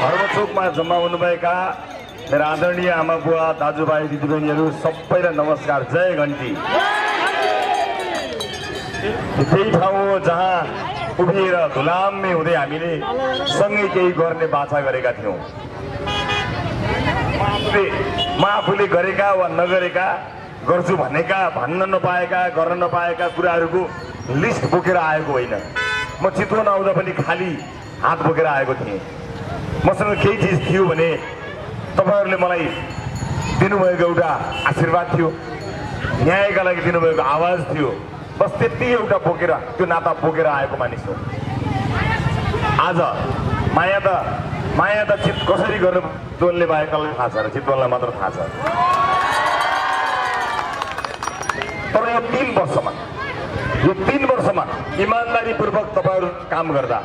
धर्मचोकमा जम्मा हुनुभएका मेरा आदरणीय आमा बुवा दाजुभाइ दिदीबहिनीहरू सबैलाई नमस्कार। जय घन्टी। त्यही ठाउँ हो जहाँ उभिएर धुलाम्मे हुँदै हामीले सँगै केही गर्ने बाचा गरेका थियौँ। म आफूले गरेका वा नगरेका, गर्छु भनेका, भन्न नपाएका, गर्न नपाएका कुराहरूको लिस्ट बोकेर आएको होइन। म चितवन आउँदा पनि खाली हात बोकेर आएको थिएँ। मसँग केही चिज थियो भने तपाईहरूले मलाई दिनुभएको एउटा आशीर्वाद थियो, न्यायका लागि दिनुभएको आवाज थियो। बस त्यति एउटा बोकेर, त्यो नाता बोकेर आएको मानिस हो। आज माया त चित कसरी गर्नु चितवनले बाहेकलाई थाहा छ र चितवनलाई मात्र थाहा छ। तर यो 3 वर्षमा इमान्दारीपूर्वक तपाईँहरू काम गर्दा